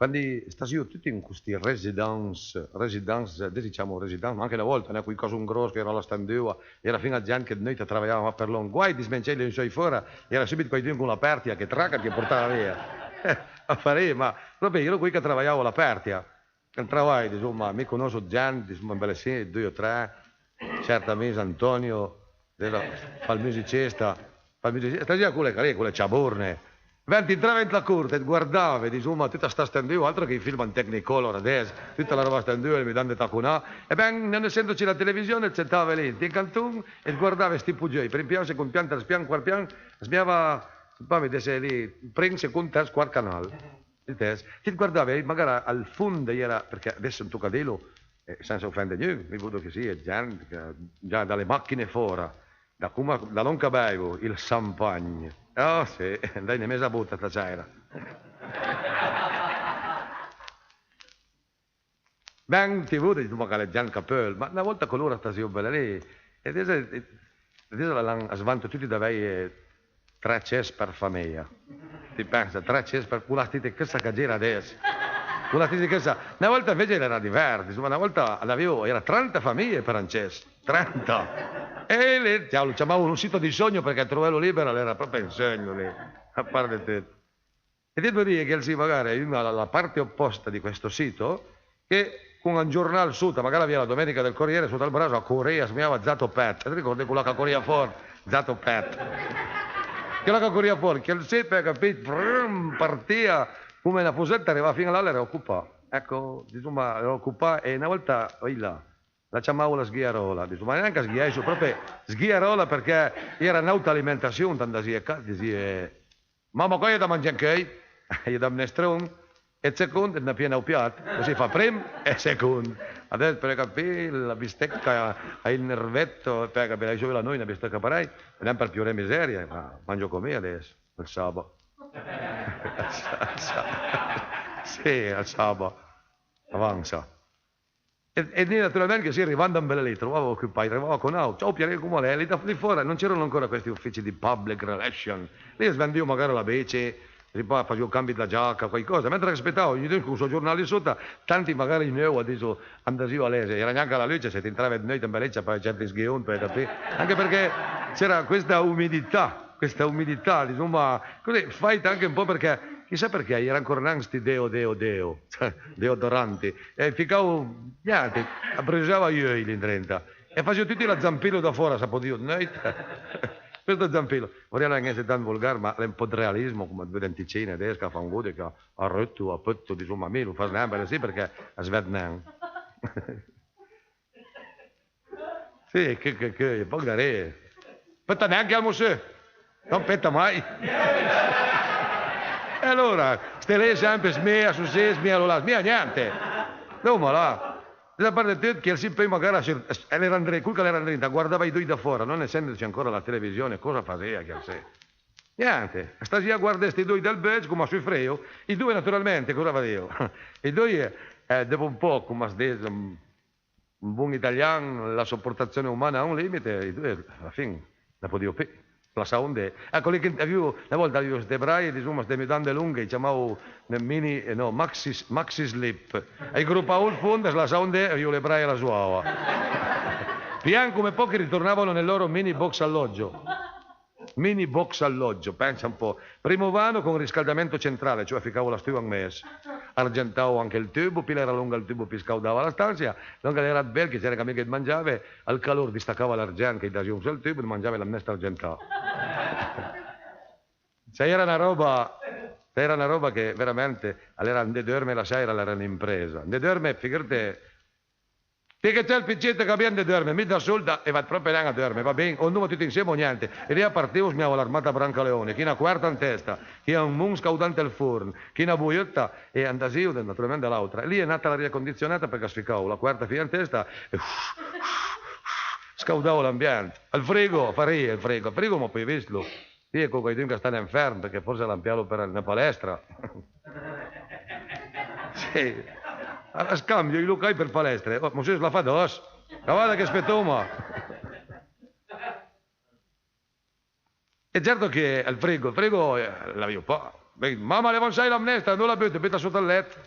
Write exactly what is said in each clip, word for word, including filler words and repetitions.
Quandi stasìo tuti an costi residence, residence, adess i ciamo residence, ma anche na volta, né, coj cason gros ch'a-i era la Stendua, a-i era fin-a gent che ëd neuit a travajava mach për lòn. Guai dismentejà i lensoj fòra, a-i era sùbit quaidun con la pertia che traca, che portava via. A fare, ma pròpi a-i era coj ch'a travajavo a la pertia. Ël travaj, disoma, mi conosso ëd gent, disoma, ëmbelessì, doi o tre, cert amis, Antonio, adess fa ël musicista, fa ël musicista, stasìa col e, col e, col e ciaborne. Ben, ti intrave ant la cort e it guardave, disoma, tuta sta Stendua, altro che ij film an Technicolor adess, tuta la roba Stendua, le mudande taconà. E ben, non essendoci la television, it sentave lì, ant un canton, e it guardave sti pogioj, prim pian, second pian, ters pian, quart pian, a smijava, pa, mi desse lì, prim, second, ters, quart canal. Ti it guardave, magara al fond a-i era, përchè adess an toca dilo, eh, sensa ofende gnun, mi vodo che a-i sia ëd gent che, già da le machine fòra, da coma, da lòn ch'a beivo ël champagne. Ah, sì, l'hai ne mesa bota sta sèira. Ben, ti vëdde, disoma, ch'a l'é ëd gent ch'a peul, ma na volta color a stasìo bele lì, e adess, e adess a l'han, as vanto tuti d'avèj, eh, tre cess për fameja. Ti pensa, tre cess për, con la stite chëssa ch'a gira adess. Con la stite chëssa. Na volta anvece a l'era divers, disoma, na volta a l'avìo, a-i era trenta fameje për un cess. Trenta! E lì, ciao, lo ciamavo un sito di sogno përchè trovelo libero a l'era pròpi un sogno lì, a part dë tut. E ti it vëdde che a-i era magara un-a, la, la parte opposta di questo sito, che con un giornal sota, magara a l'avìa la Domenica del Corriere sota ël braso, a corìa, a smijava Zato Pet. Ti it ricorde col-là ch'a corìa fòrt? Zato Pet. Chel-là ch'a corìa fòrt, chel sì, pòi, capì, vrum, partìa come na fusetta, a rivava fin-a là, a l'era ocupà. Ecco, disoma, a l'era ocupà, e na volta, oilà, la ciamavo la sghiarola, disoma, ma gnanca sghiaiscio, pròpi sghiarola përchè a-i era n'àuta alimentassion, andasìe a ca, disìe: "Mama, còs a-i é da mangé ancheuj?" "A-i é da mnestron, e ëd second, it n'has pì nen un piat?" Cossì fa prim e second. Adess, për capì, la bistecca, a-i é ël nervetto, pòi, capì, a-i sò là noi na bistecca parèj, e nen për pioré miserie, ma mangio co mi adess, ël saba. Ël sa-, ël sa-, sì, ël saba. Avansa. E, e lì, naturalment, che sì, rivand ëmbelé lì, trovavo ocupà, rivavo con n'àut. "Ciao Pierre, come va?" Lì da, lì fòra non c'erano ancora questi uffici di public relation. Lì as vendìo magara la bici, e pòi fasìo ël cambi dla giaca, quaicosa. Mentre ch'a spetavo, ognidun col sò giornal lì sota, tanti magara ij neuv, a diso, andasìo a lese. A-i era gnanca la luce, se it intrave ëd neuit ëmbelé, i ciapave certi sghion, pòi, capì? Anche përchè a-i era questa umidità, questa umidità, disoma, così, fàita anche un pò përchè, chissà përchè, a-i era ancora nen sti deo, deo, deo, deodoranti. E ficavo, gnente, a brusava j'euj lì andrinta. E fasìo tuti la zampillo da fòra, s'a podìo, ëd neuit. Questo zampillo. Vorìa nen esse tant volgar, ma a l'é un pò ëd realismo, come ëd vëdde an Ticin, adess ch'a fa un gode ch'a, a rëto, a pëto, disoma, mi lo fas nen, bele sì, përchè as ved nen. Sì, che, che, che, pòch da rire. Peta nen chel, monsieur? Non peta mai. E alora, ste lì sempe smia, su sì, smia, lo là, smia gnente. Doma là. Da parte tut che sì, pòi magara se, a l'era andrinta, col ch'a l'era andrinta, a guardava ij doi da fòra, non essendoci ancora la television, cosa fasìa chel sì? Gnente, a stasìa a guardé sti doi dal beucc, come a sufrìo. Ij doi naturalment, cosa fasìo? Ij doi, eh, dopo un pò, come as dis, mm, in bon italian, la sopportazione umana ha un limite, ij doi, a la fin, na podìo pì. Lassavo andé. Eco, lì che avìo, na volta avìo ste braie, disoma, ste mudande longhe, i ciamavo mini, eh, no, maxi, maxi slip. E i gropavo ël fond, as lassavo andé, avìo le braie a la soava. Pian come pò ch'i ritornavano nel loro mini box alloggio. Mini box alloggio, pensa un pò. Primo vano con riscaldamento centrale, cioè ficavo la stufa an mes. Argentavo anche il tubo, pì l'era longa ël tubo, pì scaudava la stansia. Lòn ch'a l'era bel, che c'era anche amiche che mangiave, al calor distacava l'argent che i dasìo an sel tubo, mangiave la mnesta argentà. Cioè, a l'era na roba, a l'era na roba che veramente, a l'era andé dörme la sèira, a l'era n'impresa. Andé dörme, figurate, ti che t'sé ël pì cit, ch'a vien de dörme, mi da sol, da, e vado pròpi nen a dörme, va bin? O andoma tuti insieme o gnente. E lì a partìo, smijavo l'Armata Brancaleone, chi na coerta an testa, chi un mon scaudà ant ël forn, chi na boiëtta, e andasìo naturalment da l'àutra. E lì a l'é nata l'aria condizionata përchè as ficavo la coerta fin an testa e scaudavo l'ambient. Ël frigo, a fa rire ël frigo, ël frigo, ma pòi vistlo. Sì, eco quaidun ch'a sta nen ferm, përchè forse a l'ha ampialo për na palestra. Sì. A, as cambio ij locaj për palestre. Oh, monsieur, as l'ha fà dòs. Cavada che spetoma. E certo che ël frigo, ël frigo, eh, l'avìo pa. Ben, mama, leva un sai la mnesta, andoa la bute? Butala sot ël let.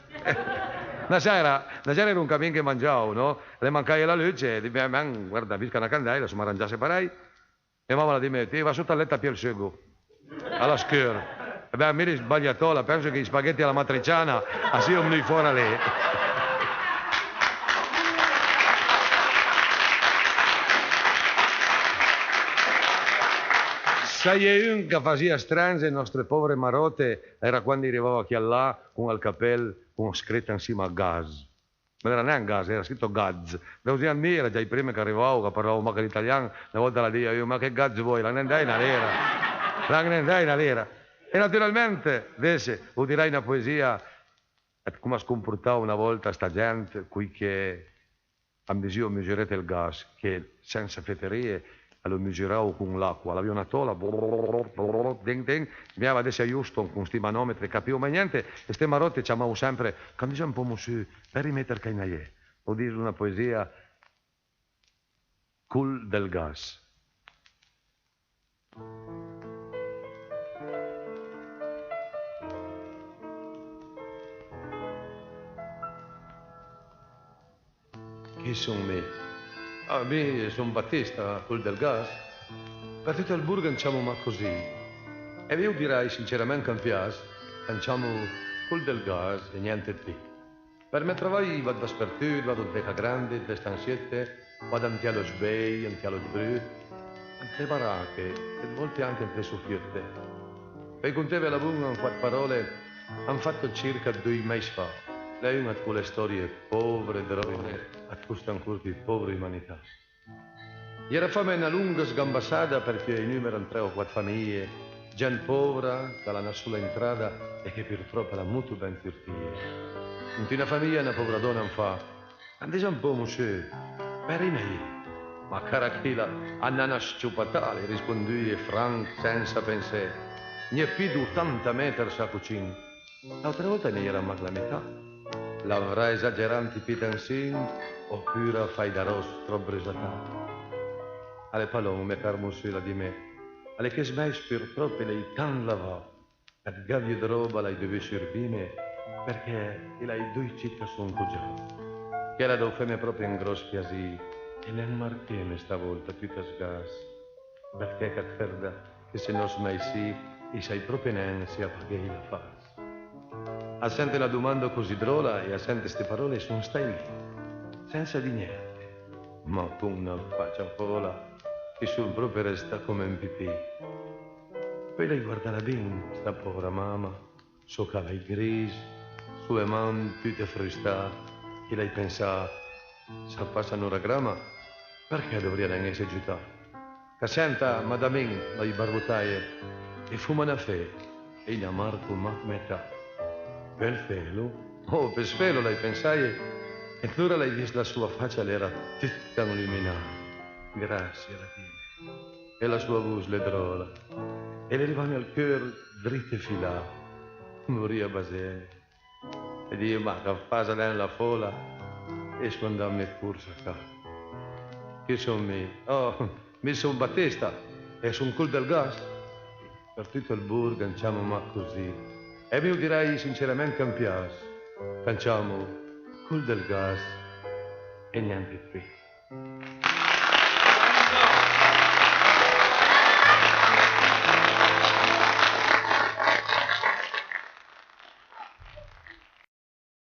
Na sera, na sera i eru an camin che mangiavo, no? A l'é mancaje la luce, e dise: "Ben, ben, guarda, visca na candèila", i soma rangiasse parèj. E mama a l'ha dime: "Ti va sot al let a pié ël sugo, a la scur." E ben, mi l'hai sbaglià tòla, penso che i spaghetti a la matriciana a sio vnui fòra lì. S'a-i é un ch'a fasìa strange nòstre pòvre maròte, a l'era quandi i rivavo a chiel là con ël capèl con scrit ansima gas. Ma a l'era nen gas, a l'era scrit Gaz. Dauzign an mi, a l'era già ij prime ch'a rivavo, ch'a parlavo mach l'italian, na vòlta a l'ha dì: "Ma che gaz vuoi? L'han nen dàit na lira. L'han nen dàit na lira." E naturalment, adess, o dirai na poesìa ëd com as comportavo na vòlta sta gent, coj che am disìo: "Misurete il gas", che sensa feterie a lo misuravo con l'acqua, a l'avìo na tòla, brrr, brrr, brrr, den, den, i vegnìa desse a Houston con sti manòmetri, capìo mai niente, e ste maròte ciamavo sempre: "Candisa un pò, mossù, vèri mé tër ch'a-i na-i é." O diso na poesìa, Col del gas. Chi son mi? Ah, mi son Batista, col del gas. Për tut ël borgh an ciamo mach così. E mi o dirai sincerament ch'am pias, ch'an ciamo col del gas e niente ëd pì. Për mè travaj vado daspertut, vado ëd vech a grande, ëd vest an siette, vado anté a l'osbej, anté a l'osbrut, anté le barache, e ëd vòlte anche anté le sofiette. Peuj conteve a la bon-a an quat paròle, an fat ël circh ëd doi mèis fa. L'é un-a ëd cole stòrie pòvre, dròlle, ëd coste ancor pì pòvre umanità. I era fame na longa sgambassada, përchè ij numer an tre o quat famije, gent pòvra, ch'a l'ha na sola entrada e che purtròp a l'ha motobent turtije. Ant una famija na pòvra dòna an fa: "Andé za un pò, mossù, vèri na-i é?" Ma cara chila, a n'ha na s-ciopatà, a l'ha rispondùje franch, sensa pensé: "Gn-è pì d'otanta mèter sà cocin." L'àutra vòlta a-i n'era mach la metà. L'avrai esagerà ant ij pitansìn, opura fàit da ròss tròp brusatà? A l'é pa lòn, mè car mossù, l'ha dì mé, a l'é che ij mèis purtròp i l'hai tant lavà, ëd gavio ëd ròba l'hai dovù surbime, përchè i l'hai doi cit ch'a son cogià. Chela a deu feme pròpi un gròss piasì, e nen marcheme sta vòlta tut a sgas, përchè ch'a chërda che se nòs mèis sì, i sai pròpi nen se a paghèj la fas. A sente la domanda così dròla e a sente ste paròle, son stàit lì, sensa dì niente, ma con na facia fòla, che son pròpi restà coma un pipì. Peui l'hai guardala bin sta pòvra mama, sò cavaj gris, soe man tute frustà, e l'hai pensà: "S'a passa n'ora grama, përchè a dovrìa nen esse giutà?" "Ch'a senta, madamin", l'hai barbotaje, "e foma na fe, e i n'amarco mach metà." "Veuj felo?" "Oh, peuss felo", l'hai pensaje, e antlora l'hai vist la soa facia, a l'era tuta anluminà. "Grassie", a l'ha dime. E la soa vos l'é dròla, e l'é rivame al ceur drite filà. Vorìa baseme. E dije: "Ma ch'a fasa nen la fòla", e son andame ëd corsa ca. Chi son mi? Oh, mi son Batista, e son col del gas. Për tut ël borgh an ciamo mach così. E mi o dirai sincerament ch'am pias, ch'an ciamo col del gas e niente ëd pì.